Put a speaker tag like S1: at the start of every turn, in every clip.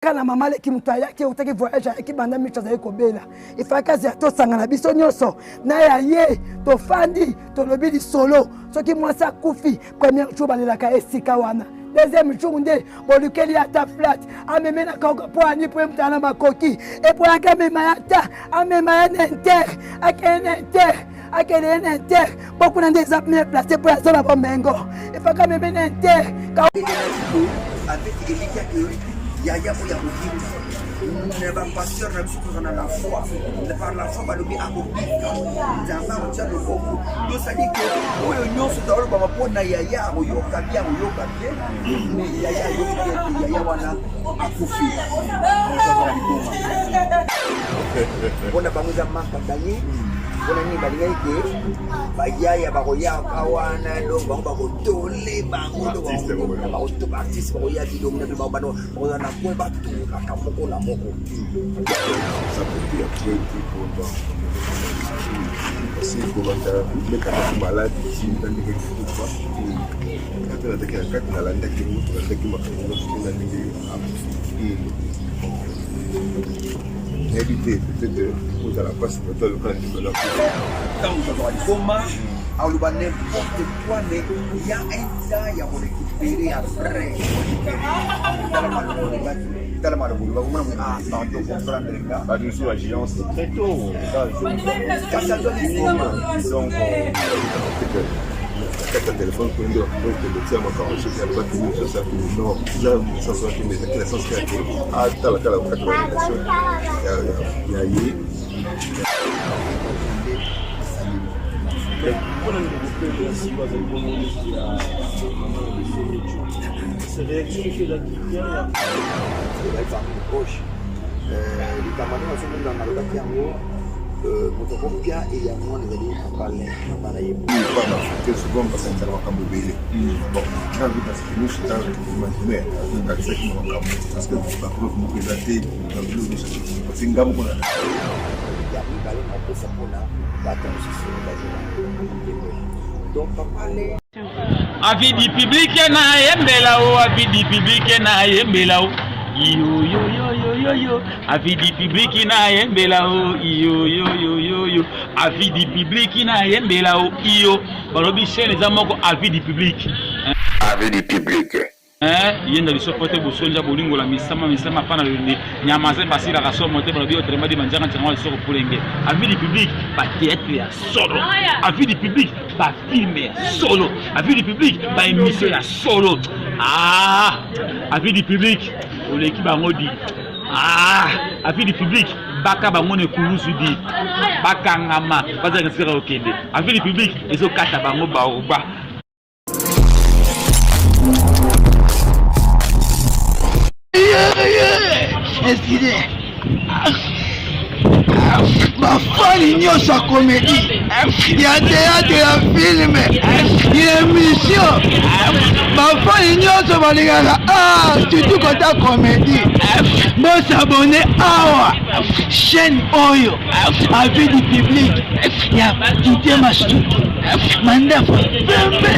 S1: Kaka na mama leki moto ayaki eutaki voyage ayaki banda micho azali kobela ifalaki azela tosangana biso nyonso na ya ye tofandi tolobi lisolo soki mwasi akufi premier jour balelaka esika wana deuxième jour nde bolukeli ata flat ameme na kauka mpo ani mpo ye moto na makoki epoyaki amema ye ata amema ye na inter akende na inter akende ye na inter mpo kuna nde eza mieux place mpo aza na bomengo efaka ameme na inter
S2: avec elikya ke yaya oyo akobika na bapasteur na biso toza na la foi par la foi balobi akobika nzambe akotia loboko tosali ke oyo nyonso tolobama mpo na yaya akoyoka bien akoyoka bien mais yaya ayoki bien te yaya wana akufi azala liboma mpona bango eza manque ganye mpona nini balingaki ke bayaya bakoyaka wana donc bango bakotole bango baartiste bakoya bilongi na bino bakozala na coin batolaka moko na moko
S3: kobanda mekaka maladi na ndenge kufa ata nataki na kati nalandaki yango tolandaki makambo nyonso na ndenge akufi nayebi te peut-être kozala mpasi bato aluka ndeko na kufa
S2: ntango tozwaka liboma aloba n'importe quoi mais il y a un temps ya korécupérer après tala maloba olobaki tala maloba olobaki omona ah pardon comprendre nga
S3: bato mosusu ba géance très tôt
S2: kasi azwa liboma
S3: donc kati ya telefone kuna nde bakokende tia makambo soki alobaki nyonso eza non eza sens wana te mais ezaki na sens kaka te atala kala kati ba relation ya ye
S4: mpona ndeko mpe mwasi bazali bongo leki ya mama na biso Micho réaction moko ezalaki bien ya
S2: ezali parmi proche likambo ndenge azomona alobaki yango moto akopia eyano wana ezali papa Alain papa na ye
S3: bana africain souvent basangisaka makambo ebele bon nga vi parce que nyonso eza imaginaire nakanisaki na makambo parce que bapreuve moko eza te na biloko nyonso parce que nga moko na
S2: ya mibale na kopesa mpona bato mosusu bazala donc papa Alain
S5: Avis du public na yembela o avis du public na yembela o iyo yo yo yo yo yo avis du public na yembela o iyo yo yo yo yo avis du public na yembela o iyo balobi chaîne eza moko avis du public
S6: avis du public
S5: Eh, yenda lisoko te bosonja bolingola misama misama pana lolende nyama zemba asilaka somo te balobi otrema di manjaka ntianga lisoko pulenge avis du public ba théâtre ya solo avis du public ba film ya solo avis du public ba émission ya solo ah avis du public oleki bango di ah avis du public baka bango na ekulusu di bakangama bazalaka sika kokende avis du public ezokata bango baoba
S7: Excusez. bafani nyonso ya komedi ya teyatre ya filme ya emission bafani nyonso balingaka ah, surtout kota komedi bosabone awa chaîne oyo avis du public ya Didier Masuki mandefu pembe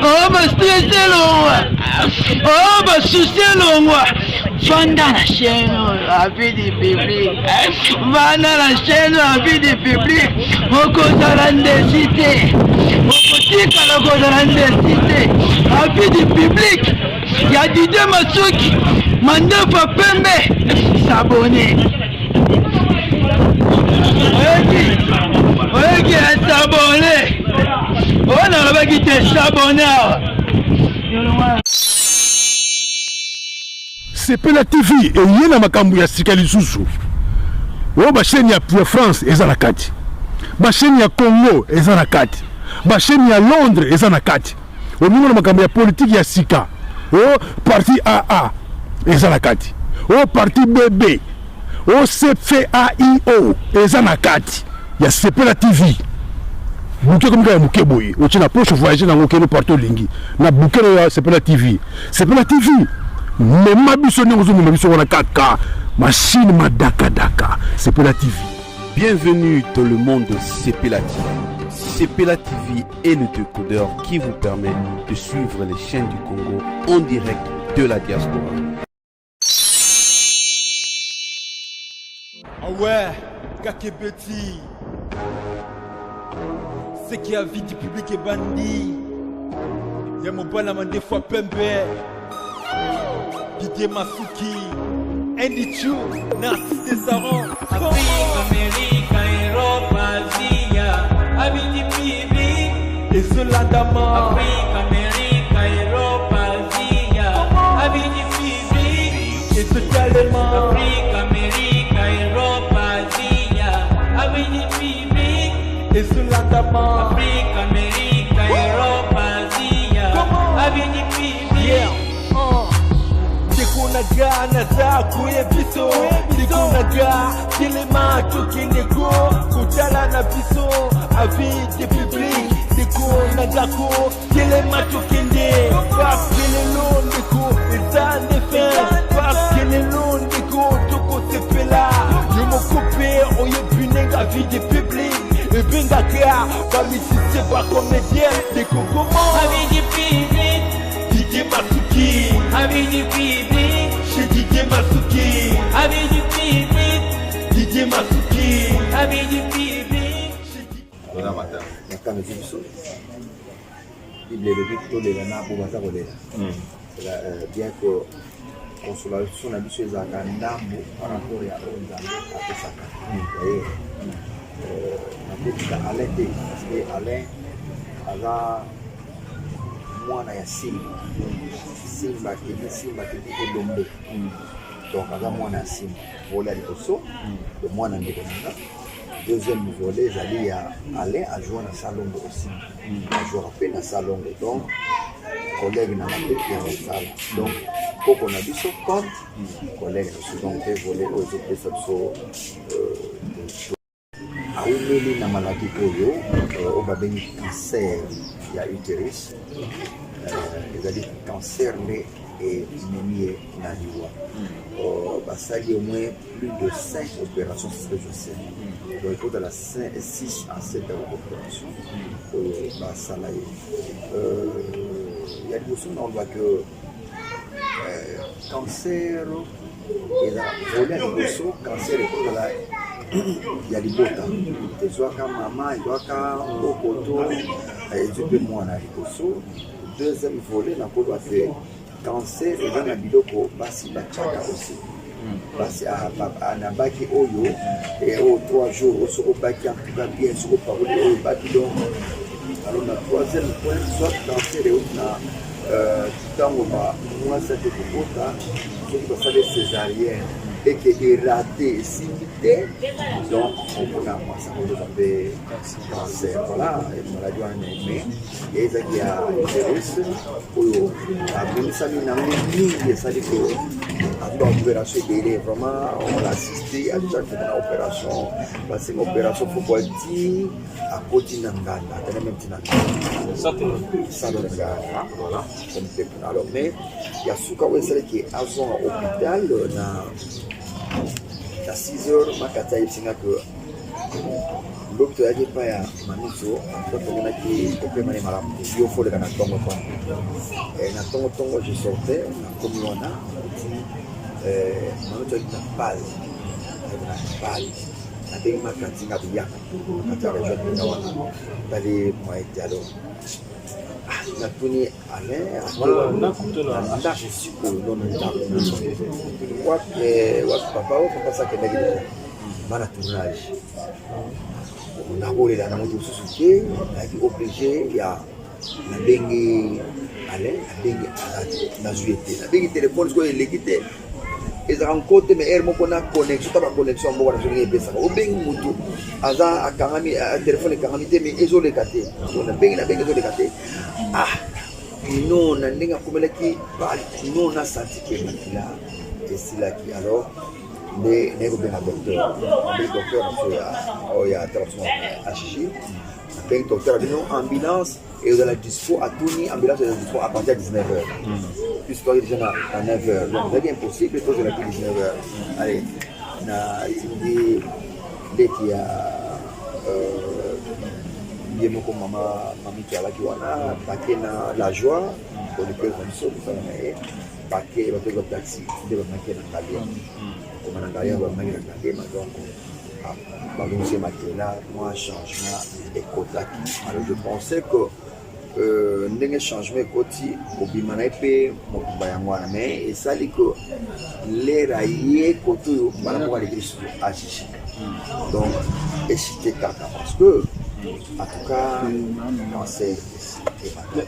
S7: oh bastress elongwa oh basusi elongwa vanda na chaîne oyo avis du public vanda na chaîne oyo avis du public okozala ndesi te okotikala kozala ndesi te avis du public ya Didier Masuki mandefu ya pembe s'abonner oyoki oyoki ya s'abonner oyo nalobaki te s'abonner awa
S3: Sepela TV eye na makambo ya sika lisusu. Oyo ba chaîne ya France eza na kati. Ba chaîne ya Congo eza na kati. Ba chaîne ya Londres eza na kati. Olingi na makambo ya politique ya sika. O parti AA eza na kati. O parti BB. O CFAIO eza na kati ya Sepela TV. Bouquet comme ya moke boye otie na poche voyager nango okende partout olingi na bouquet ya Sepela TV. Sepela TV mema biso ndenge ozomema biso wana kaka machine madakadaka Sepela TV.
S8: Bienvenue dans le monde de Sepela TV. Sepela TV est le décodeur qui vous permet de suivre les chaînes du Congo en direct de la diaspora.
S9: Ah ouais, Kakebeti. Ce qui a vie du public est bandit. Ya mobala mandefu ya pembe. Didier Masuki. Andy Chu, Narcisse Desaron.
S10: Afrique, Amérique, Europe, Asia, Abidi Bibi.
S9: Ezolandama.
S10: Afrique, Amérique, Europe, Asia, Abidi Bibi.
S9: Ezotalema.
S10: Afrique, Amérique, Europe, Asia, Abidi Bibi.
S9: Ezolandama.
S10: Afrique, Amérique, Europe, Asia, Abidi Bibi.
S9: Yeah. Ndeko na nga naza koye biso ndeko na nga telema tokende ko kotala na biso avis de public ndeko na nga ko telema tokende parce que lelo ndeko eza nde fin parce que lelo ndeko tokosepela yo moko mpe oyebi ndenge avis de public ebengaka bamisicien bacomédien ndeko koma
S10: Avis du public.
S9: Didier Masuki
S10: Avis du public.
S9: Chez Didier Masuki
S10: Avis du public.
S9: Didier Masuki
S10: Avis du public.
S2: Makambo ezwi biso bible elobi tolela na bo baza kolela bien que consolation na biso ezalaka ndambo par rapport ya oyo nzambe apesaka d'ailleurs nakotika alain te parce que alain aza mwana ya simba simba akende simba akende elombe donc aza mwana ya simba volet ya liboso mwana ndeko na nga deuxième volet ezali ya alain ajoua na salongo aussi ajouaka mpe na salongo donc collègue na nga mpe ya mosala donc koko na biso comme collègue na biso donc mpe volet oyo ezopesa biso awumeli na maladi oyo oyo babengi cancer ya utérus ezali cancer nde ememi ye na liwa basali au moins plus de 5 opérations c'est ce que je sais donc ekozala 6 à 7 opérations oyo basala ye ya liboso na oloba ke cancer eza volet ya liboso cancer ekozala ya libota ezwaka mama ezwaka koko to ezwi mpe mwana ya liboso deuxième volet nakoloba ke cancer eza na biloko basi batiaka aussi basi nabaki oyo oyo 3 jours soki obaki en tout cas bien soki opakoli oyo obaki donc alors na troisième point soit cancer euti na ntango mwasi ake kokota soki basali césarienne eke erate esimbi te donc omona mwasi akozwa mpe cancer voilà maladie wana mais ezalaki ya utérus oyo abimisami nango mingi esali ko azwi baopération ebele vraiment on assisté à chaque fois na opération basenga opération foko ati akoti na nganda akende meme ti na nganda centre nganda voilà comme mpe kuna alors mais ya suka oyo esalaki azonga hôpital na na 6 heures makati ayebisi nga ke lobi toyaki epai ya mamiso po tomonaki kopema ne malamu te yo foleka na ntongo ntongo na ntongo ntongo je sortais nakomi wana nakuti mamiso ayaki na pale ayaki na pale nabengi makati nga biyaka makati ya rejoindre nga wana tali moyen te alors natuni alain ndako sikoyo nono ndako wapi wapi papa oyo papa sakendaki deja bana tournage nakolela na moto mosusu te nayaki obligé ya nabengi alain nabengi nazwi ye te nabengi telefone sikoyo eleki te ezalaka nko te mais heure moko na connexion ta baconnexion ya mboka na biso ndenge epesaka obengi motu aza akangami telefone ekangami te mais ezoleka te nabengi nabengi ezoleka te ah non na ndenge akomelaki non nasanti ke makila esilaki alors nde naye kobenga docteur nabengi docteur na biso ya oyo ya traction hg nabengi docteur abino ambulance ezala dispo atuni ambulance ezala dispo à partir ya 19 heures puisque toyaki déjà na 9 heures donc ezalaki impossible tozelaki 19 heures allez na tindi leki ya Ye moko mama Mamito alaki wana, bake na la joie, chroniqueuse na biso, mosala na ye, bake bato ba taxi nde bamaki na Ngaliema. Koma na Ngaliema, bamaki na Ngaliema, donc balongisi matelas, mwa changement ekotaki. Alors je pensais que euh, ndenge changement ekoti kobima na ye mpe mobimba yango wana, mais esali que lera ye kote oyo mbala moko aleki lisusu agigi, donc echite kaka parce que en tout cas cancer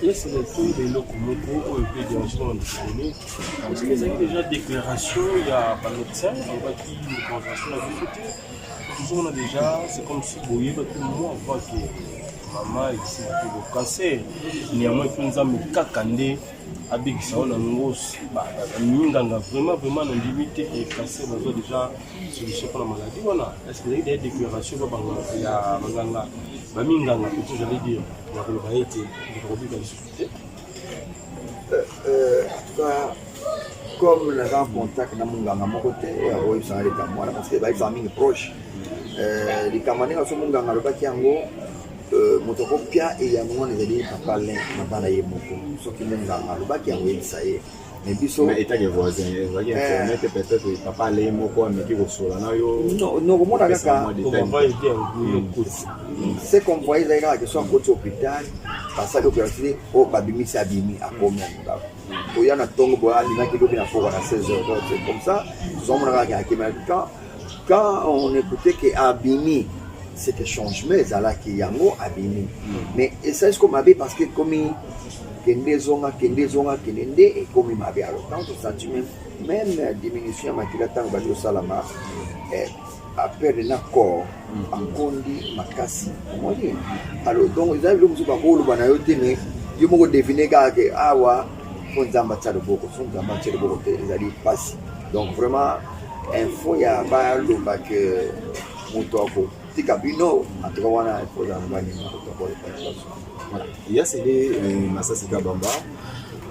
S4: esele toyeba eloko moko oyo mpe dérange na bandeko parce que ezalaki déjà déclaration ya bamédecin balobaki mokonzation na biso te. Tozomona déjà, c'est comme si boyebaki moi avant que mama ekisimaki bo cancer. Néanmoins mpe Nzambe kaka nde abikisa yo na ngo. Minganga vraiment vraiment nandimi te ke cancer bazwa déjà solution mpona maladie wana. Est ce que ezalaki déjà déclaration ya banganga, baminganga plutôt j'allais dire, ya koloba ete moto akobika lisusu te?
S2: En tout cas, comme naza en contact na monganga moko te oyo akoyebisanga likambo wana, parce que bayebisaka mingi proche likambo ndenge aso monganga alobaki yango, moto akopia eyano wana ezali papa Lin na bana ye moko. Soki monganga alobaki yango, oyebisa ye, mais biso
S11: Mais état que voisin ezalaki informé te, peut-être papa Lin moko ameki kosola na yo?
S2: Non, komona kaka ce qu'on voyait ezalaki kaka ke so akoti hôpital, basali opération oyo, babimisi, abimi, akomi na ndako. Toya na ntongo boye, alingaki lobi na pokwa na 16 heures. Donc c'est comme ça tozomona kaka akemi. Quand on écoutait ke abimi, c'est que changement ezalaki yango, abimi. Mais esali siko mabe parce que ekomi kende ezonga, kende ezonga, kende nde ekomi mabe. Alors quand tosanti même diminution ya makila, ntango bali kosalama aperdre na corps, akondi makasi, omoni. Alors donc eza biloko mosusu bakoloba na yo te, mais yo moko devine kaka ke awa mpo Nzambe atia loboko. So Nzambe atia loboko te, ezali mpasi. Donc vraiment, info ya baloba ke moto akotika bino, en tout cas wana info eza na banima.
S11: Voilà. Ya Sele Masasi Kabamba,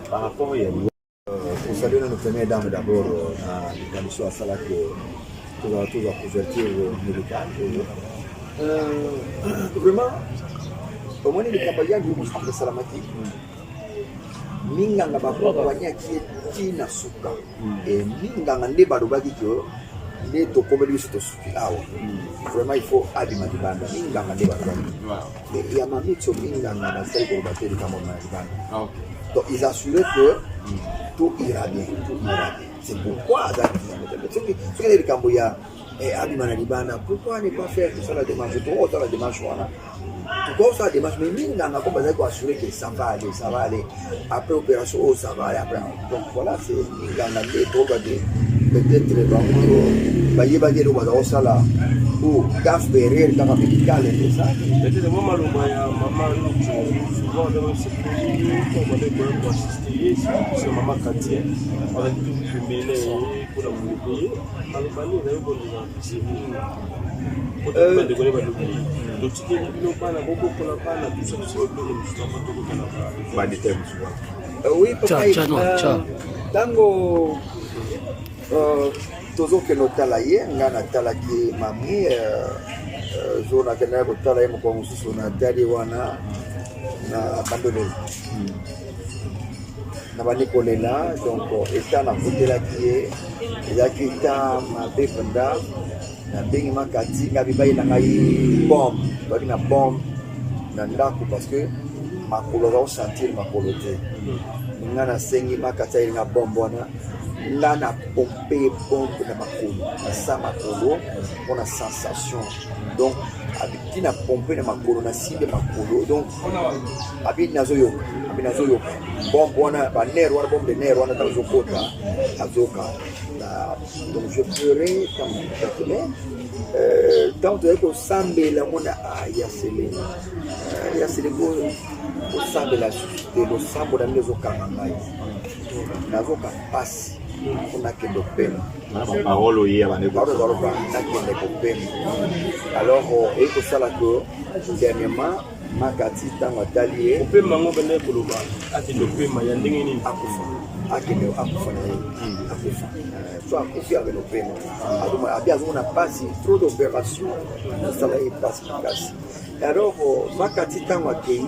S11: par rapport ya
S2: Kosaluer nano première dame d'abord na likambo asalaki, tozala tozwa couverture médicale oyo. Vraiment, omoni likambo ya mosusu esalamaki, minganga bakokwanyaki ye ntina suka e minganga nde balobaki ke nde tokomeli biso, tosuki awa, vraiment il faut abima libanda. Minganga nde balobaki. Mais ya Mamitso, minganga basali koloba te likambo na libanda. Donc ils assuraient que tout ira bien, tout ira bien. C'est pourquoi azalaki soki soki likambo ya abima na libanda, pourquoi ne pas faire tosala démarche? Tokosala démarche wana, tokosala démarche. Mais minganga ko bazali koassurer que ça va aller, ça va aller après opération oyo, ça va aller après. Donc voilà, c'est minganga nde tokoba te, peut-être bango bayebaki eloko baza kosala ou gaffe, erreur kaka médicale nde ça.
S4: Peut-être mwa maloba ya mama Lucho, souvent azali sepeli ntango bandaki koya koassister ye, surtout mama Katie azali toujours pembeni na ye mpona koleka ye. Maloba nini ezali kondeza na bandeko ne balobi totikeli bino bana, bobokola bana, tusa tusa biloko mosusu apo tokotana?
S11: Badetail mosusu wana.
S2: Oui papa, ntango tozokende otala ye, nga natalaki mami zo, nakendaki kotala ye mokolo mosusu, natali wana na bandolela, na bandi kolela. Donc état nakutelaki ye ezalaki état mabe mpenza. Nabengi Makati, nga bibayela ngai bombe, toyaki na bombe na ndako parce que makolo aza kosentir makolo te. Nga nasengi Makati ayelinga bombe wana, nga na pompe bombe na makolo, nasa makolo mpona sensation. Donc abi na pompe na makolo, nasimbe makolo, donc abi nazoyoka, abi nazoyoka bombe wana, banerf wana, bombe de nerf wana, ntango ezokota azoyoka. Donc je pleurais ntango nakutaki, mais ntango tozali kosambela, mona ya Sele, ya Sele, kosambela susu te, losambo na ndenge ezokanga ngai, nazoka mpasi mpo nakende kopema.
S11: Baparole oye abande?
S2: Aloba nakende kopema. Alors eyi kosala ke dernièrement Makati ntango atali ye
S4: Kopema yango bende koloba akende kopema ya ndenge nini?
S2: Akufa, akende akufa na ye, akufa. So akufi, akende kopema. Abi azomona mpasi, trop d'opération asala ye mpasi makasi. Alors Makati ntango akei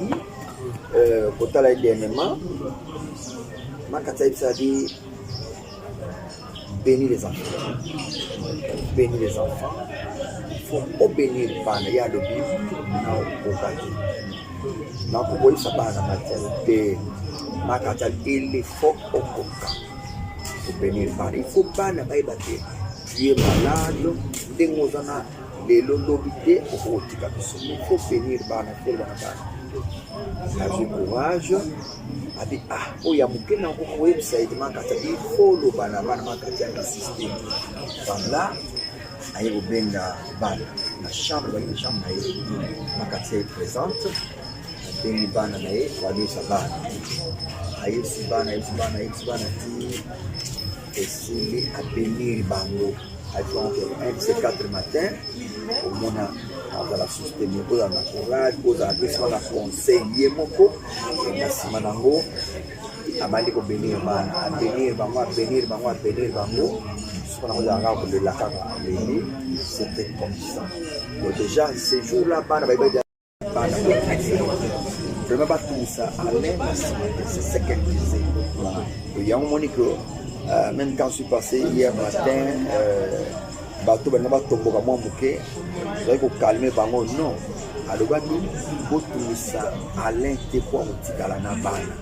S2: kotala ye dernièrement, Makati ayebisaki: "Bénis les enfants, bénis les enfants, il faut obénir bana." Ye alobi: "Na okoka te, nakokoyebisa bana na te te." Makati il faut okoka kobénir bana, il faut bana bayeba te tu es malade, ndenge oza na lelo, lobi te okokotika biso. Il faut bénir bana, faut bana bana azwi courage, abi: "Ah, oyo ya moke nakoka koyebisa ete." Makati il faut loba na bana. Makati ya insiste banda aye kobenga bana na chambre, baki na chambre na ye. Makati aye présente, abengi bana na ye, bayebisa bana, ayebisi bana, ayebisi bana, ayebisi bana ti esili, abénir bango. Donc un de ces quatre matin omona azala soutenir, kozala na courage, kozala pesi wana conseil ye moko. Na nsima nango abandi kobénir bana, abénir bango, abénir bango, abénir bango. Soki nango ezala kaka kolela, kaka aleli. C'était comme ça. Donc déjà ce jour là bana bayebi, bana vraiment batungisa Alain na nsima te. C'est ce qu'elle disait. Yango moni que même quand je suis passé hier matin, bato balinga batomboka mwa moke, ozali kocalmer bango. Non, alobaki: "Botungisa Alain te po akotikala na bana."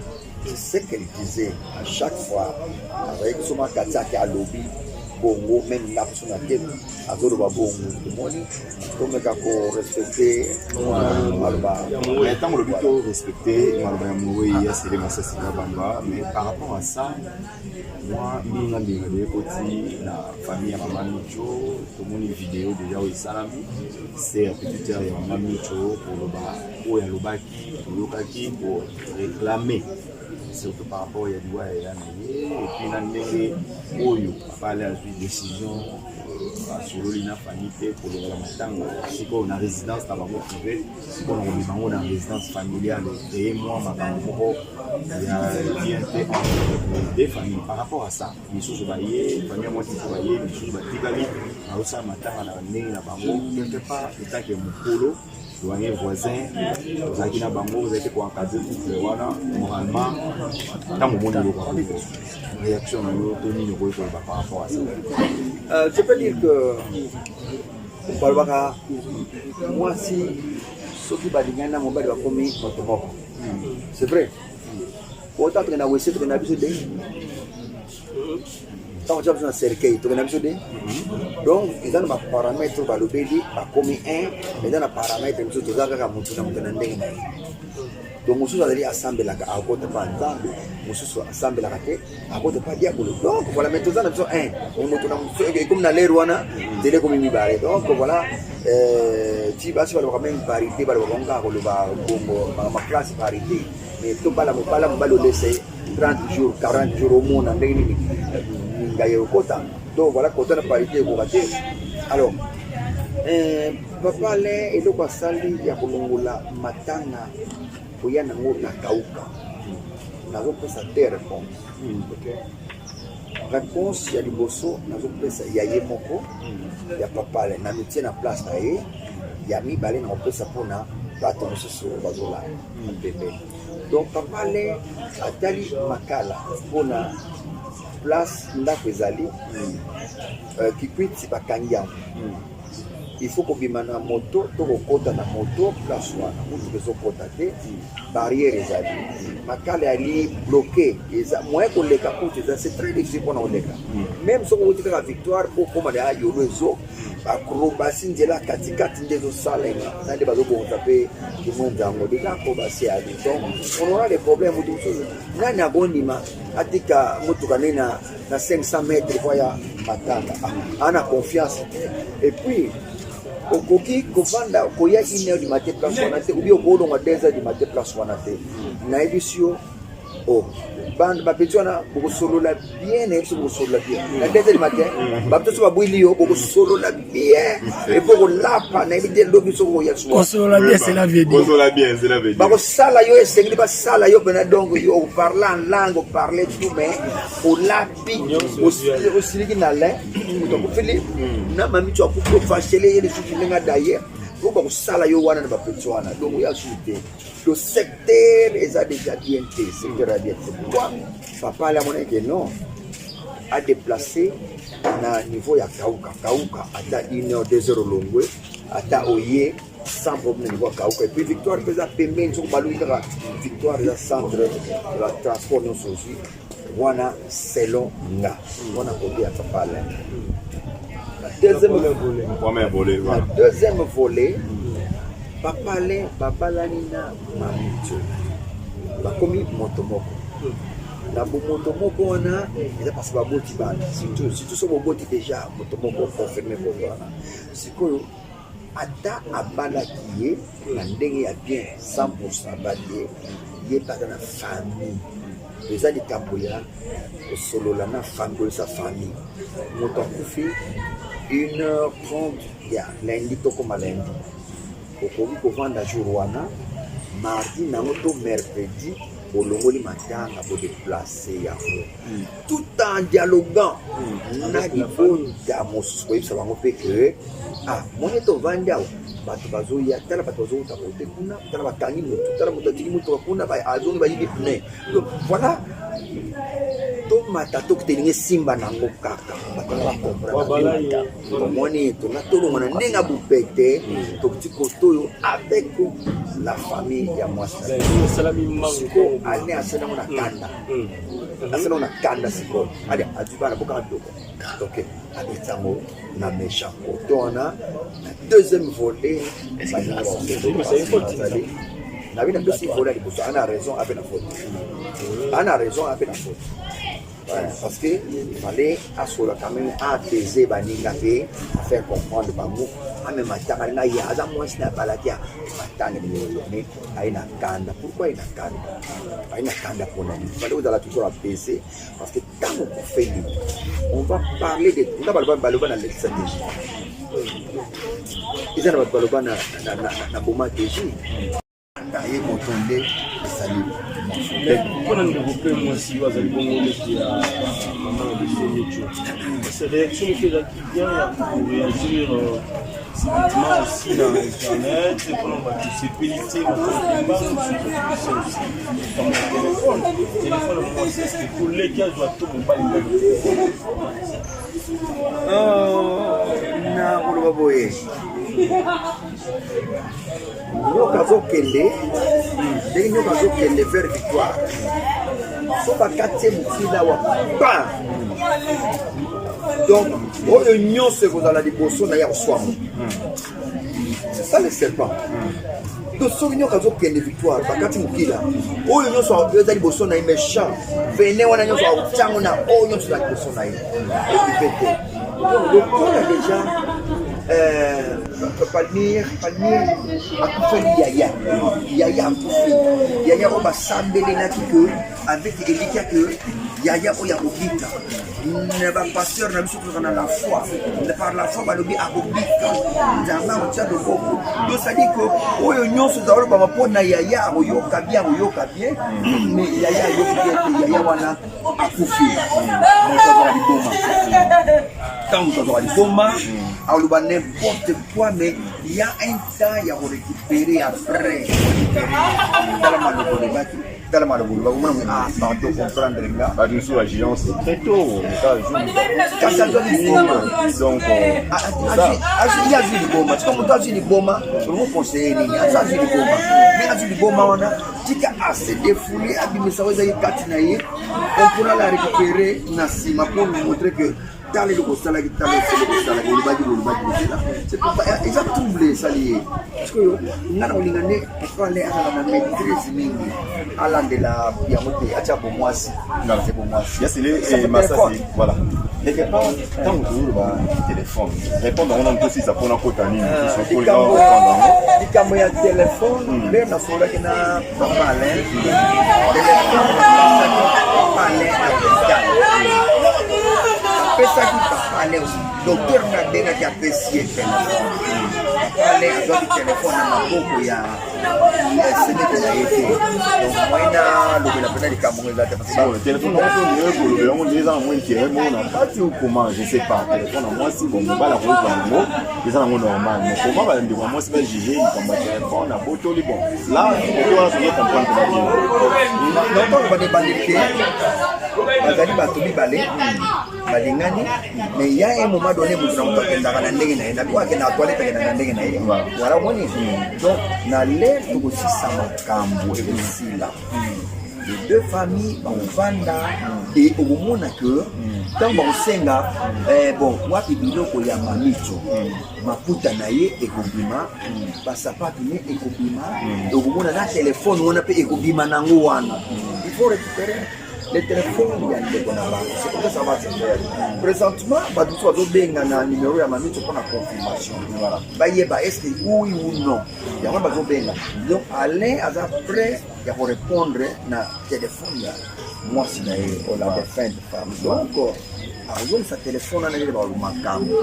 S2: C'est ce qu'elle disait à chaque fois. Azalaki kosoma kati ake, alobi bongo. Même nga mpe so na te, azoloba bongo. Tomoni tomeka korespecter maloba.
S11: Mais ntango olobi to respecter maloba ya mowei ya Sele Masasi Kabamba, mais par rapport à ça, mwa mbinga mbinga de ekoti na famille ya mama Micho. Tomoni video déjà oyo esalami, c'est ya petite sœur ya mama Micho, koloba oyo alobaki, toyokaki koréclamer surtout par rapport ya liwa ya na ye, et puis na ndenge oyo papa ale azwi décision, asololi na famille te kolongola matanga sikoyo na résidence na bango privé mpona komema bango na résidence familiale, créer mwa makambo moko ya bien te entre les deux familles. Par rapport à ça, misusu baye, famille ya mwasi mosusu baye, misusu batikali, bazosala matanga na ndenge na bango. Quelque part, etake mokolo doyen, voisin, ozalaki na bango, ozalaki koencadrer couple wana moralement. Ntango omoni eloko, réaction na yo to nini okoki koloba par rapport à ça?
S2: Je peux dire que balobaka mwasi soki balingani na mobali, bakomi moto moko. C'est vrai. Ota tokende na wese, tokende na biso de ntango tia biso na cercueil, tokende na biso de. Donc eza na baparamètre oyo balobeli bakomi 1, eza na paramètre mosusu, toza kaka motu na moto na ndenge na ye. Donc mosusu azali asambelaka, akota pa Nzambe, mosusu asambelaka te, akota pa diabolo. Donc voilà. Mais toza na biso 1, mais moto na mosusu ekomi na lere wana, nzela ekomi mibale. Donc voilà, ti basi balobaka même parité, balobaka ngo kaka koloba bongo maklasse parité. Mais tobala mobala, mobali olese 30 jours, 40 jours, omona ndenge nini ngai ekota. Donc voilà, kota na parité ekoka te. Alors papa Alain, eloko asali ya kolongola matanga koya nango na kauka, nazopesa te réponse. Réponse ya liboso nazopesa ya ye moko ya papa Alain, na mitie na place na ye. Ya mibale na kopesa mpona bato mosusu oyo bazolanda pembeni. Donc papa Alain atali Makala mpona place ndako ezali Kikwiti, bakangi yango. Il faut kobima na moto to kokɔta na moto place wana, motuka ezokɔta te, barrière ezali. Makala yali bloqué, eza moyen koleka kutu eza, c'est très difficile mpona koleka. Même soki outi kaka Victoire po okóma na Yolo, ezo acrobatie, nzela katikati nde ezosalema na nde bazobongisa mpe Kimwenza yango déjà acrobatie ali. Donc on aura des problèmes. Motu mosusu nani akondima atika motuka nde na 500 mètres po ya matanga ana confiance te? Et puis okoki kovanda koya 1 heure du matin place wana te, obi okolongwa 2 heures du matin place wana te. Nayebisi yo, o bande bapeti wana bokosolola bien. Nayebi so bokosolola bien na 2 heures du matin, bato so babwili yo, bokosolola bien epo kolapa. Nayebi te lobi soki okoya.
S12: Kosolola bien, cela veut dire
S11: Kosolola bien, cela veut dire
S2: bakosala yo, esengeli basala yo mpena. Donc yo oparle en langue, oparle tout, mais olapi, osiliki na lin, moto akufeli na mami to akufi, ofashele ye lisusu ndenge adaye. Oyo bakosala yo wana na bapeti wana, donc oya susu te. Le secteur eza déjà bien te, secteur ya bien te. Pourquoi papa ale amonaki ke non, a déplacé na niveau ya kauka kauka, ata une heure 2 heures olongwe, ata oye sans problème na niveau ya kauka. Et puis victoire mpe eza pembeni, soki baluki kaka victoire eza centre ya transport nyonso ozwi wana. Selon nga, wana kote ya papa Alain. La deuxième
S11: Premier volet,
S2: la
S11: voilà.
S2: Deuxième volet, papa Alain babalani na Mamito, bakomi moto moko. Na bomoto moko wana eza parce baboti bana, surtout so boboti déjà moto moko, confirme koto wana. Sikoyo ata abalaki ye na ndenge ya bien 100, abali ye, ye mpe aza na famille. Eza likambo ya kosolola na famille, koyebisa famille moto akufi 1h30 ya lundi, tokoma lundi, okoki kovanda jour wana, mardi nango to mercredi bolongoli matanga, bodéplacer yango, tout en dialoguant na libota mosusu, koyebisa bango mpe ke ah, moni tovandi awa, bato bazoya, tala bato bazowuta kote kuna, tala bakangi motu, tala moto atiki motuka kuna, azongi, bayibi pneu. Donc voilà, tomata tokita, elingi esimba nango kaka bato na bacomprendre. Omoni, tonga tolongwa na ndenge ya bopete, tokiti kote oyo avec la famille ya mwasi. Sikoyo ane asali yango na kanda, asali yango na kanda. Sikoyo ale azwi bana bokaka biloko, donc abeti yango na méchant kote wana. Na deuxième volet, bazali nabi napesi volet ya liboso, ana raison ape na faute, ana raison ape na faute. Ouais, parce que il fallait asola quand même, apaiser baninga mpe faire comprendre bango, amema tanga alinga ye aza mwasi na abalaki ya matanga mais aye na kanda. Pourquoi aye na kanda? Aye na kanda mpona nini? Fallait ozala toujours apaisé, parce que ntango okufeli, on va parler de nga. Baloba, baloba na lekisa DG, eza na bato baloba na boma DG ye moto nde esali.
S4: Mpona ndeko mpe mwasi oyo azali bongo leki ya mama na biso Micho, parce réaction moko ezalaki bien ya koréagir subitement aussi na internet mpona bato sepeli te, makambo ya telefone, telefone ya mwasi, eske koleki azwa to mobali?
S2: Na koloba boye, nyoka azokende ndenge nyoka azokende vers victoire, so bakati ye mokila wa pan, donc oyo nyonso ekozala liboso na ye akoswama. C'est ça le serpent. Donc soki nyoka azokende victoire, bakati mokila, oyo nyonso eza liboso na ye, méchant venin wana nyonso akotiango na oyo nyonso eza liboso na ye, ekipe te. Donc lokola déjà Palmire, Palmire akufeli yaya, yaya akufi, yaya oyo basambelelaki ke avec elikya ke yaya oyo akobika na bapasteur na biso, tozaka na la foi, par la foi balobi akobika, Nzambe akotia loboko. Donc c'est-à-dire que oyo nyonso eza olobama mpo na yaya akoyoka bien, akoyoka bien, mais yaya ayoki bien te. Yaya wana akufi, moto azwaka liboma. Ntango moto azwaka liboma, aloba n'importe quoi, mais il y a un temps ya korécupérer. Après tala maloba olobaki, tala maloba olobaki, omona, ah pardon, comprendre nga.
S11: Bato mosusu agence très tôt.
S2: Kasi azwa liboma.
S11: Donc
S2: ye azwi liboma. Tika moto azwi liboma, olingo conseiller nini? Aza azwi liboma, ndenge azwi liboma wana, tika ase défoule, abimisa oyo ezali kati na ye. On pourra la récupérer na nsima pour nous montrer que tala eloko osalaki, tala eloko osalaki, olobaki, olobaki. Ozela, c'est pourquoi eza trouble esali ye. Sikoyo nga na kolinga nde papa ale azala na maîtrise mingi, alandela yango te, atia bomwasi, atia bomwasi.
S11: Yasele Masasi, voilà, quelque part ntango tozoloba téléphone, répondre yango nanu, tosisa mpona kota nini.
S2: Likambo ya telefone nde nasololaki na papa Alain. Telefone apesaki papa Alain na hôpital, apesaki papa Alain, docteur nde abengaki, apesi ye telefone. Papa Alain azwaki telefone na maboko ya semeki na ye te. Donc moyen nalobela mpenza likambo ngo eza te.
S11: Bon, téléphone yango mpe ndenge kolobela yango nde eza na mwa intérêt moko na kati ou comment, je sais pas. Téléphone ya mwasi, bon, mobali akozwa yango, eza nango normal, mais comment bandeko ya mwasi bajuge likambo ya téléphone abotoli? Bon, là kote wana tozo comprendre mpenza bien.
S2: Nokoloba na ebandeli te, bazali bato mibale balingani, mais ya un moment donné moto na moto akendaka na ndenge na ye, na akendaka toilette, akendaka na ndenge na ye. Voilà, omoni. Donc na l'heure tokosisa makambo, ekosila, les deux familles bakovanda et okomona que ntango bakosenga bon, wapi biloko ya Mamicho, maputa na ye ekobima, basapatu ne ekobima, okomona na telefone wana mpe ekobima nango wana. Il faut récupérer le téléphone ya ndeko na bango, c'est comme ça ça va se faire. Présentement bato mosusu bazobenga na numéro ya Mamicho mpona confirmation, bayeba est ce que oui ou non. Yango bazobenga. Donc Alain aza prêt ya korépondre na telefone ya mwasi na ye, la défunte femme. Donc akozongisa telefone wana ndenge baloba makambo.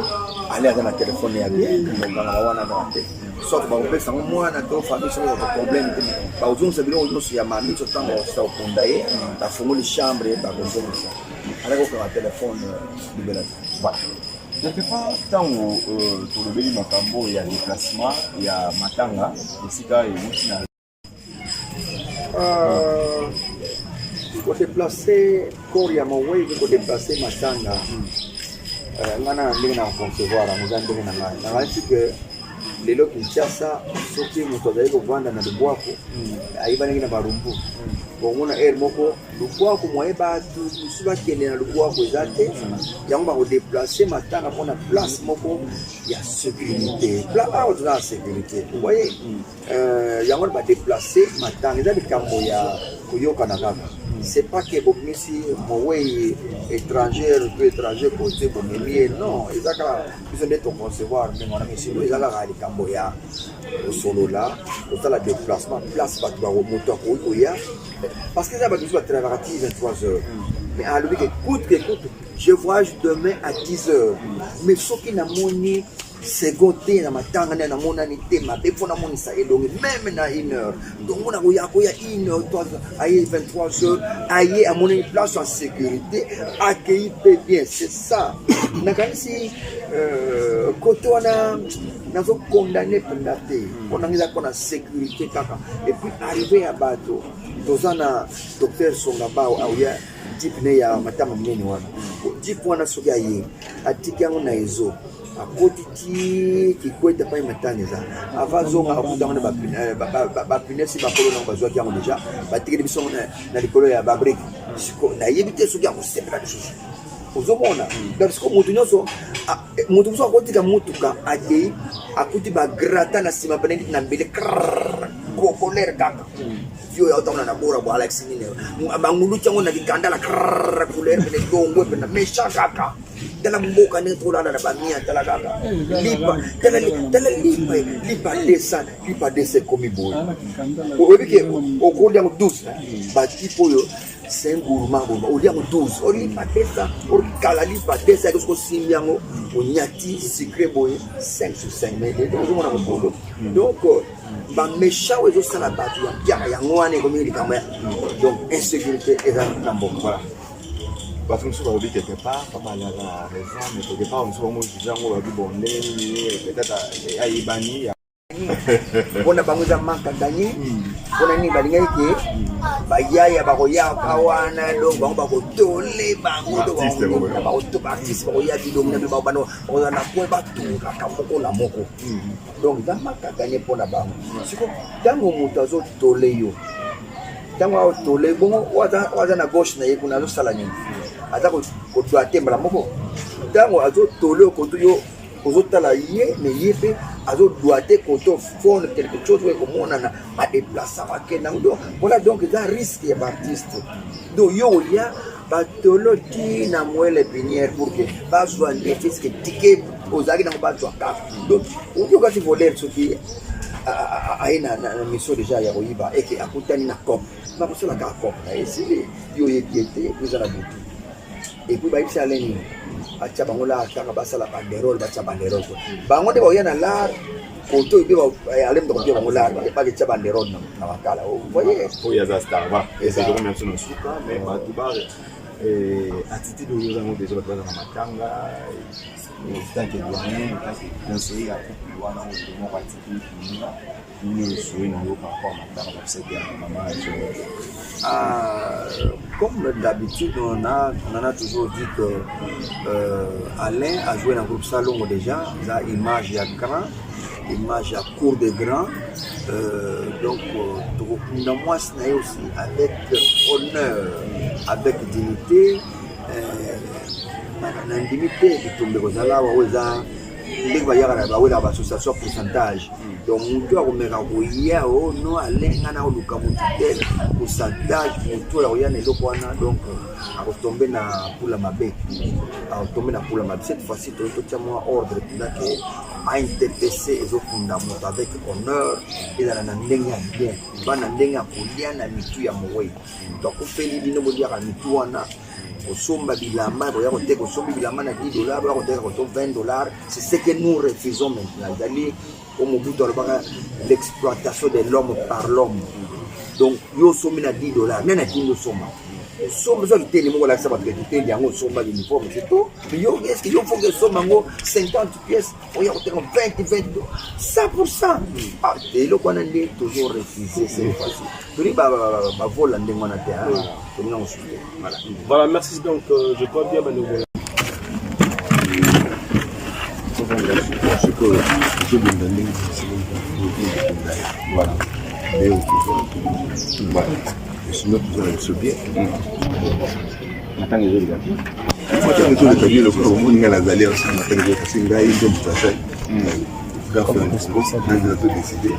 S2: Alain aza na telefone ya bien, okangaka wana kaka te, soit bakopesa yango mwana to famille soki eza problème te. Bakozongisa biloko nyonso ya Mamiso ntango bakosisa kokunda ye, bafungoli chambre, bakozongisa. Alaki kokanga telefone libela te.
S11: Voilà. Quelque part ntango tolobeli makambo ya déplacement ya matanga, esika ewuti na
S2: Kodéplacer corps ya mowei, kodéplacer matanga, ngai na ndenge na concevoir yango eza ndenge na ngai. Nakanisi ke lelo Kinshasa, soki moto azali kovanda na lubwaku, ayebanaki na Barumbu, bomona aire moko lubwaku moye, bato mosusu bakende na lubwaku eza te. Yango bakodéplacer matanga mpona place moko ya sécurité. Awa toza na sécurité, voyez. Yango wana badéplacer matanga, eza likambo ya koyokana kaka. C'est pas ke bobimisi mowei étranger to étranger kote bomemi ye, non. Eza kaka biso nde toconcevoir ndenge wana, mais sinon eza kaka likambo ya kosolola, kosala déplacement place bato moto akoki koya, parce que eza bato mosusu batravaka ti 23 heures, mais alobi ke coûte que coûte, je voyage demain à 10 heures, mais soki namoni second te na matanga nde namonani te mabe, mpo namonisa elongi même na une heure. Donc mona koya koya une heure, trois aye 23 heures, aye amonani place en sécurité, akei mpe bien, c'est ça. Nakanisi kote wana nazocondamner mpenza te, mpo nanga eza mpona sécurité kaka. Et puis arrivé ya bato, toza na docteur Songabao, auya jeep ne ya matanga monene wana. Jeep wana soki aye, atiki yango na ezo, akoti ti Kikwete pai matanga eza, ava azonga akuta yango na bapine si bakolo nango bazwaki yango déjà, batikeli biso na likolo ya babrique. Siko nayebi te soki akosepela lisusu. Ozomona, donc siko moto nyonso, moto mosusu akotika motuka, akei, akuti bagrata na nsima pene na mbele kokolere kaka yo ya otamona na bora bo alakisi nini, banguluti yango na likanda la couleur pene dongwe pene méchant kaka. Tala mboka ndenge tolala na bamia, tala kaka lipa, tala lipa, lipa 200, lipa 200 ekomi boye. Oyebi ke okolia yango 12 batype oyo, c'est un gourmand gourmand, olia yango 12, olipa 200, okala lipa 200 yaki, soki osimbi yango onyati sucré boye 5 sur 5. Mais lelo ozomona mokolo, donc baméchant oyo ezosala bato ya mpiaka, yango wana ekomi likambo ya donc insécurité eza na mboka.
S11: Voilà. Bato mosusu balobi quelque part papa ali aza na raison, mais quelque part mosusu bango juge yango, balobi bon, ndenge nini peut-être ayebani.
S2: Mpona bango eza manque à gagner. Mpona nini balingaki ke bayaya bakoyaka wana, donc bango bakotole bango, baartiste bakoya bilongi na bino, bakozala na coin, batungaka moko na moko. Donc eza manque à gagner mpona bango. Siko ntango moto azotole yo, ntango aotole bongo, oyo aza na gauche na ye kuna azosala nini? Aza kodwa te mbala moko. Ntango azotole okoto, yo ozotala ye, mais ye mpe azodwa te koto phone quelque chose oyo ekomonana, badéplacer, bakende yango. Donc voilà, donc eza risque ya baartiste. Donc yo oya batolo ti na moelle épinière pour que bazwa nde fiske ticket ozalaki nango, bazwa kaka. Donc oyoka ti voleur soki aye na mission déjà ya koyiba, eke akutani na cop, bakosala kaka cop na esili, yo oyebi ete eza na butu. Et puis bayebisi ale nini? Batia bango lar kaka basala banderole, batia banderole bango nde baoya na lar koto oyo mpe ale moto akotia bango lar baketia banderole na makala. Voye
S11: oyo aza star ba ezali na biso na suka, mais bato ba attitude oyo ozango deja, bato baza na matanga. Tant que doyen, tant que conseiller ya couple wana oyo moko atiki moninga nini, oyo souhait na yo par rapport à matanga baseke ya mama ya?
S2: Ah, comme d'habitude, on en a toujours dit que Alain a joué dans le groupe Salongo déjà. Il a image ya grand, image ya cour de grand. Donc, moi, aussi avec honneur, avec dignité. Nandimi te bitumba ekozala awa. Oyo eza ndenge bayaka, bawelaka baassociation ya pourcentage. Donc motu akomeka koya o no alenga na koluka motu te pourcentage, motu oyo akoya na eloko wana, donc akotombe na pula mabe, akotombe na pula mabe. Cette fois-ci toyi totia mwa ordre mpenza ke ANTPC ezokunda moto avec honneur, ezala na ndenge ya bien, bana ndenge ya kolia na mitu ya mowei. Moto akufeli bino, boliaka mitu wana, kosomba bilamba, koya koteka, osombi bilamba na 10 $, boya koteka koto 20 $. C'est ce que nous refusons maintenant. Ezali oyo Mobutu alobaka, l'exploitation de l'homme par l'homme. Donc yo osombi na 10 $, nani atindi osomba? Osomba, ozwa kitende moko, olakisa bato ke kitende yango osomba, uniforme, c'est tout. Mais yo, est ce que yo foki osomba yango 50 pièces, oya koteka 20, 20, 100? Ah, eloko wana nde toujours refusé. Cette fois-ci toli bavola ndenge wana te, tolinga mosusu te.
S4: Voilà. Voilà, merci. Donc, je crois bien, Manogo.
S3: Sikoyo tozobunda ndenge, voilà, voilà, sinon toza na biso bien.
S11: Matanga ezoleka bien.
S3: Matanga ezoleka bien, lokola bomoni ngai nazali awa. Matanga ezoleka si ngai nde moto asali nazela to décide.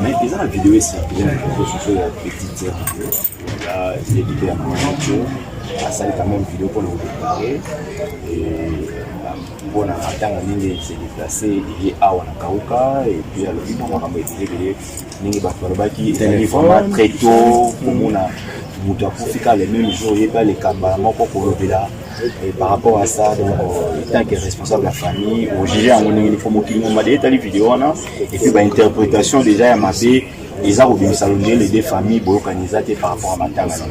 S11: Mais eza na video ecircule na réseaux sociaux ya petite sœur vidéo ya évité ya mama asali quand même vidéo mpona kodéclare mpona matanga ndenge se déplace eye awa na Kauka. Et puis alobi mwa makambo ebele ebele, ndenge bato balobaki ezali vraiment très tôt komona moto akufi ka le même jour, ye mpe aleka mbala moko kolobela. Et par rapport à ça, donc en tant que responsable de la famille, ojuge yango ndenge nini? Mokili moma de etali video wana et puis bainterprétation déjà ya mabe eza kobimisa londele, les deux familles boyokani eza te par rapport à matanga na.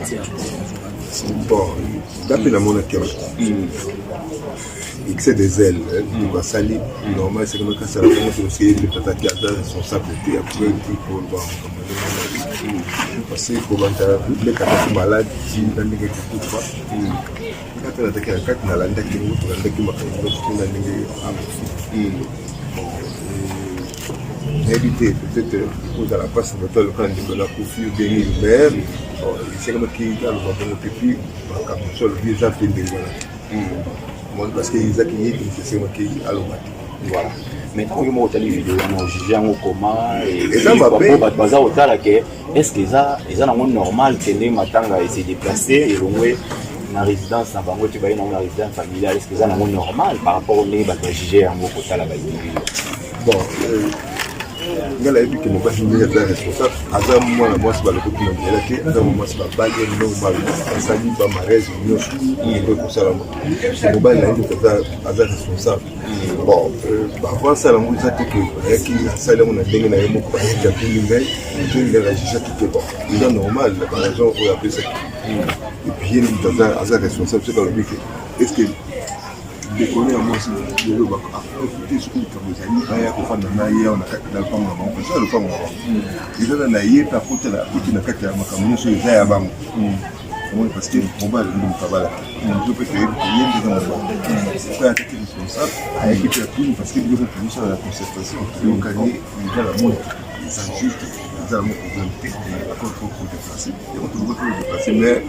S3: Bon, nga mpe namonaki yango, excès de zèle basali. Normal, esekamaki asala bongo te, parce que ye mpe azalaki, aza responsable te après koloba makambo ndenge, parce que kobanda lekakaki malade na ndenge kokufa. Nga te nazalaki na kati, nalandaki yango, tolandaki makambo nyonso mpona ndenge akufi. Nayebi te, peut-être kozala mpasi, bato aloka ndeko nakufi obengi, mais esengamaki aloba bongo te. Puis makambo mosusu alobi eza mpe ndenge wana te, parce que ezaki ye te esengamaki aloba te.
S11: Voilà, mais ntango yo moko otali video wana, ojuge yango comment?
S3: Eza mabe.
S11: Bato baza kotala ke est ce que eza nango normal ke ndenge matanga ese déplace, elongwe na résidence na bango te, baye nango na résidence familiale? Est ce que eza nango normal par rapport ndenge bato bajuge yango kotala baimage?
S3: Bon, ngai nayebi ke mobali ndenge aza responsable, aza mwana mwasi balokoti na nzela te, aza mwasi babali normal, basali bamariage nyonso ekoki kosalama. Mobali na ye moto aza responsable. Bon, avant asala yango, eza te ke ayaki asali yango na ndenge na ye moko, bayaki atuni ngai, atuni ngai, najugeaki te. Bon, eza normal na baraison oyo apesaki. Et puis ye moto aza responsable. Soki alobi ke est ce que ndeko ya mwasi lelo bakote, soki likambo ezali, baya kofanda na ye awa na kati na lopango na bango, parce que lopango na bango eza na ye mpe akoti na kati ya makambo nyonso eza ya bango. Omoni, parce que mobali nde moto abalaka biso mpe toyebi ye nde eza mobali mpe ataki responsable, ayaki mpe atuni, parce que biloko tozosala ya concertation, toyokani eza na moi, eza juste, eza nango problème te. Accord po kodéplace yango, toloba mpe kodéplace, mais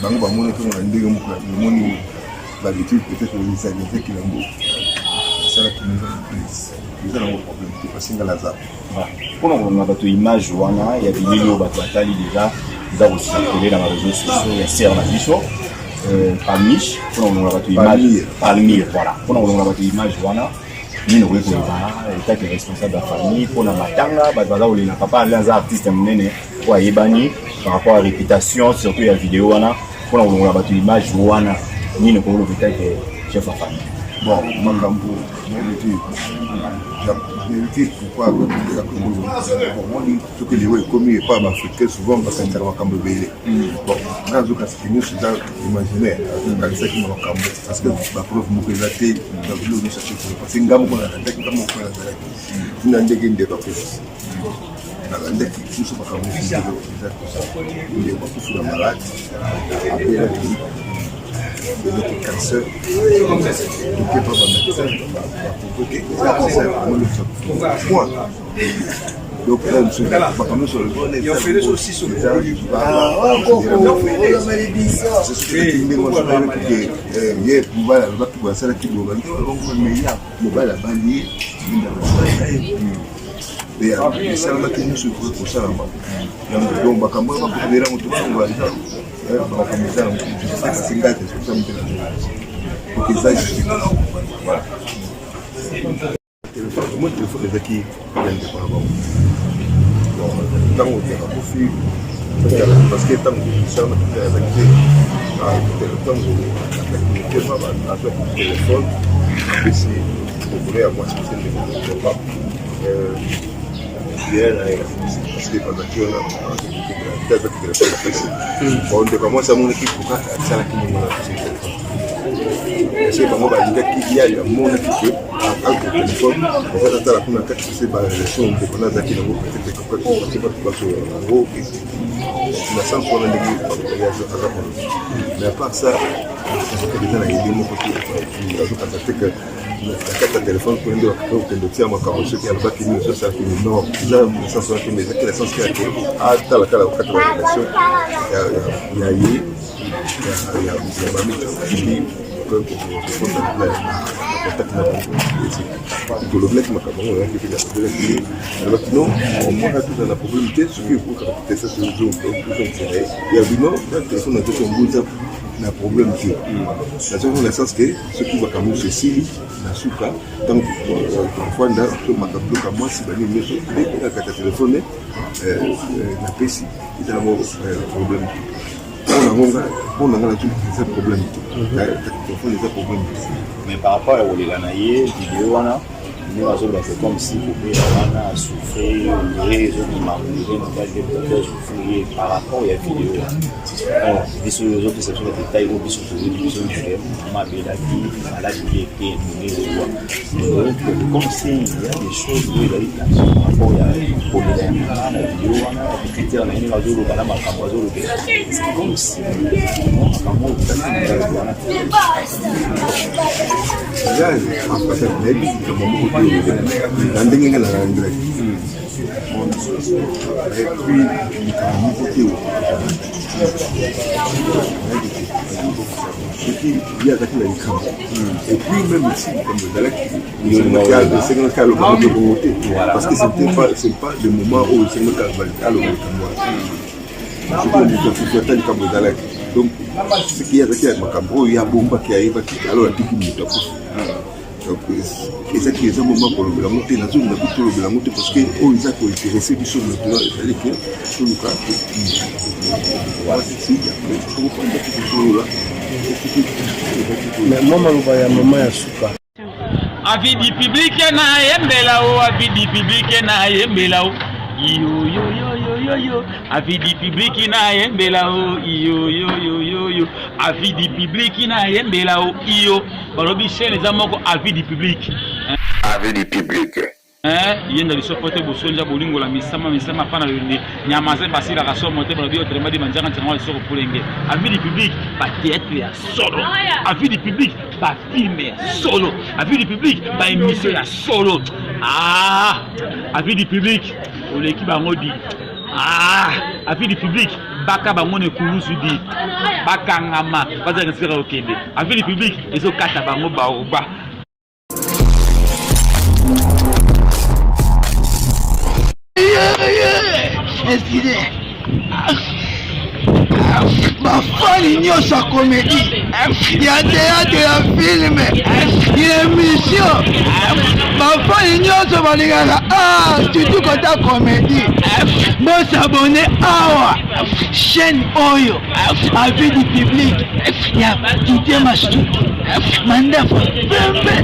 S3: bango bamonaki yango na ndenge moko. Omoni, l'habitude peut-être ezalaki yango asalaki, eza nango problème te, parce nga naza
S11: Mpona kolonga bato image wana ya bilili oyo bato batali déjà, eza kocircule na baréseaux sociaux ya sœur na biso Palmiche, mpona kolongola bato image Palmire, voilà, mpona kolongola bato image wana, nini okoki koloba en tant que responsable ya famille mpona matanga? Bato baza kolela papa Ale, aza artiste monene oyo ayebani par rapport à réputation, surtout ya video wana. Mpona kolongola bato image wana, nini okoloba en tant que
S13: Chef ya famille.
S14: Bon, makambo nayebi te, nayebi te pourquoi omoni soki liwa ekomi epa baafricain, souvent bakanisaka makambo ebele. Bon, nga azokasiki nyonso eza imaginaire, akanisaki na makambo parce que bapreuve moko eza te na biloko nyonso ate, parce que nga moko nalandaki, nga moko nazalaki na ndenge ndeko akufi, nalandaki biso makambo nyonso eza ndeko akufi na malade, abelaki eloko cancer, toke pa bamédecin, baprovoke eza cancer point. Donc makambo nyonso ye mobali alobaki boye, asalaki boye, mais ya mobali abali ye, esalamaki nyonso ekoki kosalama. Donc makambo oyo bakobela moto bango eza makambo eza kasi ngai te soki moto na eza juste, voilà. Telefone, moi telefone ezaki ya ndeko na bango ntango ndeko akufi, parce que ntango esalamaki te azaki te. Ntango akaki motema, azwaki telefone, apesi mokolo ya mwasi, parce ndeko papa ye na ye, parce que bazalaki wana te. Azwaki telefone, apesi bon ndeko ya mwasi, amonaki koka asalaki mongo na apesi telefone, parce que bango balingaki ye amonaki ke alko telefone eza natala kuna kati se barelation ndeko na azalaki nango, peut-être kokaki bato basolola nango na sens wana ndenge aza koloba. Mais à part ça, eza na idée moko te, azokasa te ke na kati ya telefone kuna nde okende otia makambo soki alobaki nini, soki asalaki nini. Non, eza na sens wana te, mais ezaki na sens kaka ke atala kala kati ya barelation ya ye ya bamito contact na bango. Tolobelaki makambo yango, oyaki mpe nalobelaki, alobaki non, omwana toza na problème te, soki ekokaka peut-être tozongisela ye ya bino na telefone nazwaki yango, eza na problème te. Nazwaki na sens ke soki makambo nyonso esili na suka, ntango tofanda to makambo yoka mwasi banini nyonso nde kaka telefone napesi, eza nango problème te. Mpo na nga nazwi eza problème te, telefone eza problème te.
S11: Mais par rapport ya kolela na ye, video wana ndenge azoloba, c'est comme si kobela wana asouffrir, ondire ezobima, ondire mobali nde moto asouffrir ye par rapport ya video wana. Biso ozopesa biso badetail oyo biso toyebi, biso nyonso mama abelaki maladi nde ete ndenge ezowa. Donc comme si il y a des choses oyo ezali par rapport ya kolela ya mama na video wana, critère na ye ndenge azoloba na makambo azolobela, c'est comme si makambo oyo wana.
S14: Nayebi likambo moko te na ndenge nga nalandelaki, nayebi likambo moko te soki ye azalaki na likambo. Et puis même si likambo ezalaki, esengaki aloba bongo te, parce que c'était pas, c'est pas le moment oyo esengaki aloba likambo wana. Soki moto akufi, ata likambo ezalaki, donc soki ye azalaki ya makambo oyo ye abombaki, ayebaki, alors atiki moto akufi. Donc ezaki eza moment kolobela yango te, nazolinga mpe tolobela yango te, parce que oyo eza kointeresse biso maintenant ezali ke toluka tokofanda tokosolola.
S4: Mais mwa maloba ya mama ya suka.
S5: Avis du public na yembela o, avis du public na yembela o, iyo yo yo yo yo yo, avis du public na yembela o, iyo yo yo yo yo, avis du public na yembela o, iyo. Balobi chaîne eza moko, avis du public.
S6: Avis du public.
S5: Yenda lisoko te bosonja bolingola misama misama pa na lolenge nyama ze basilaka somo te. Balobi autrement dit manjaka ntiango lisoko pulenge. Avis du public, bathéâtre ya solo. Avis du public, bafilm ya solo. Avis du public, baémission ya solo. Ah, avis du public oleki bango di. Ah, avis du public, baka bango na ekulusu di, bakangama, bazalaka esika kokende. Avis du public ezokata bango baoba.
S7: Excusez. Bafani nyonso ya komedi, ya théâtre, ya filme, ya émission, bafani nyonso balingaka ah, surtout kota komedi, bosabone awa chaîne oyo avis du public ya Didier Masuki mandefu pembe.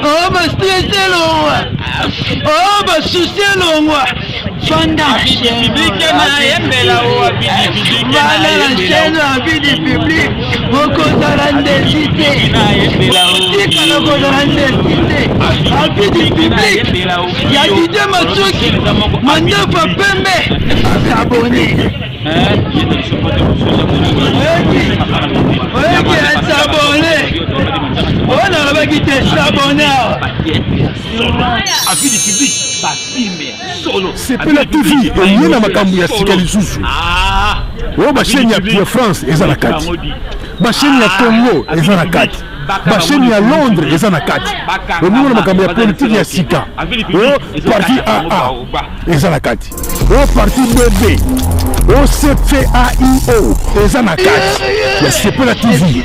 S7: Oh, bastress elongwa, oh, basusi elongwa. Fanda bana na chaîne ya vie du public, okozala ndesi te, otikala kozala ndesi te. Avis du public ya Didier Masuki mandefu pembe, s'abonner. Oyoki ya s'abonner oyo nalobaki te, s'abonner awa.
S5: Avis du public, bafilme ya solo.
S3: Sepela TV eye na makambo ya sika lisusu. Oyo bachaîne ya France eza na kati, bachaîne ya Congo eza na kati, bachaîne ya Londres eza na kati. Olingo na makambo ya politike ya sika, oyo parti aa eza na kati, oyo parti bb, oyo cfaio eza na kati ya Sepela TV.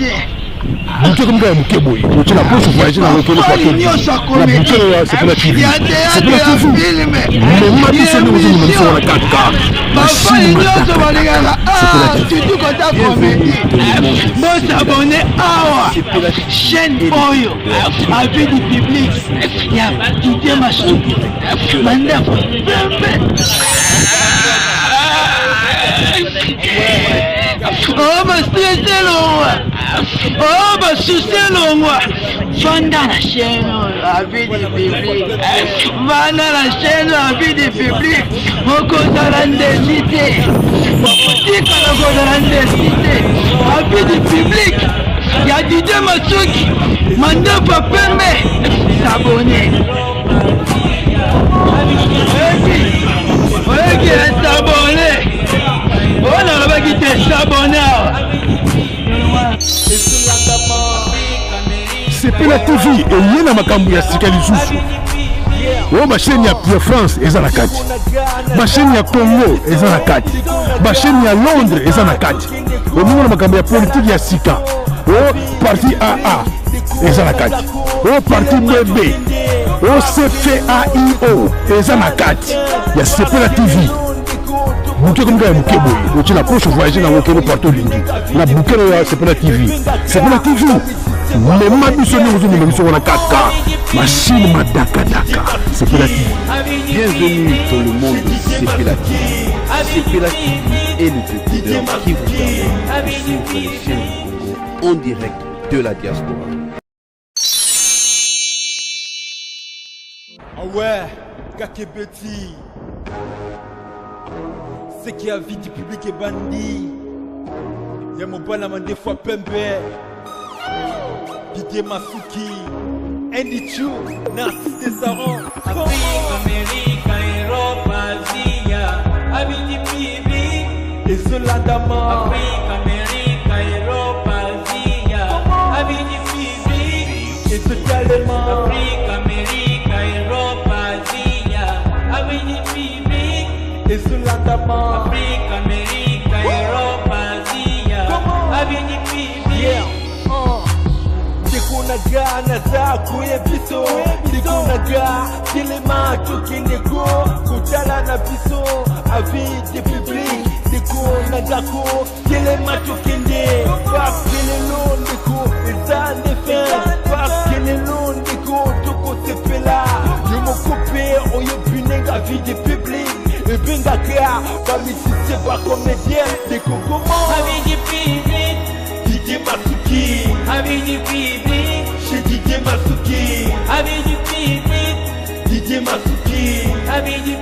S3: Buke komi kaka moke boye, otie na poche, voyage na lokolo na buke ya Sepela TV. Sepela TV, mema biso ndenge ozomema biso wana kaka.
S7: Bafani nyonso balingaka surtout kota komedi, bosabone awa chaîne oyo avis du public ya Didier Masuki mandefu pembe. Oh, bastress elongwa, oh, basusi elongwa. Fanda na chaîne oyo avis du public, vanda na chaîne oyo avis du public, okozala ndesi te, okotikala kozala ndesi te. Avis du public ya Didier Masuki mandefu pembe, s'abonner. Oyoki ya s'abonner oyo nalobaki te, s'abonner awa.
S3: Sepela TV eye na makambo ya sika lisusu. Oyo bachaîne ya France eza na kati, bachaîne ya Congo eza na kati, bachaîne ya Londres eza na kati. Olingo na makambo ya politike ya sika, oyo parti aa eza na kati, oyo parti bb, oyo cfaio eza na kati ya Sepela TV. Buke komi kaka moke boye, otie na poche, voyage na lokolo partout olingi na buke ya Sepela TV. Sepela TV, mema biso ndenge ozomema biso wana kaka machine madakadaka. Sepela TV.
S8: Bienvenue dans le monde de Sepela TV. Sepela TV est le décodeur qui vous permet de suivre les chaînes du Congo en direct de la diaspora.
S9: Ah ouais, Kakebeti. Ce qui a vie du public est bandit. Ya mobala mandefu pembe. Didier Masuki. Andy Chu, Narcisse Desaron.
S10: Afrique, Amérique, Europe, Asia, avis du public.
S9: Ezolandama.
S10: Afrique, Amérique, Europe, Asia, avis du public.
S9: Ezotalema.
S10: Afrique, Amérique, Europe, Asia, avis du public.
S9: Ezolandama.
S10: Afrique, Amérique, Europe, Asia, avis du public.
S9: Yeah. Ndeko na nga, naza koyebiso, ndeko na nga, telema tokende ko kotala na biso avis de public. Ndeko na nga ko telema tokende, parce que lelo ndeko eza nde fin, parce que lelo ndeko tokosepela. Yo moko mpe oyebi ndenge avis de public ebengaka bamusicien, bacomédien. Ndeko, comment?
S10: Avis du public.
S9: Didier Masuki.
S10: Avis du public.
S9: Chez Didier Masuki.
S10: Avis du public.
S9: Didier Masuki.
S10: Avis du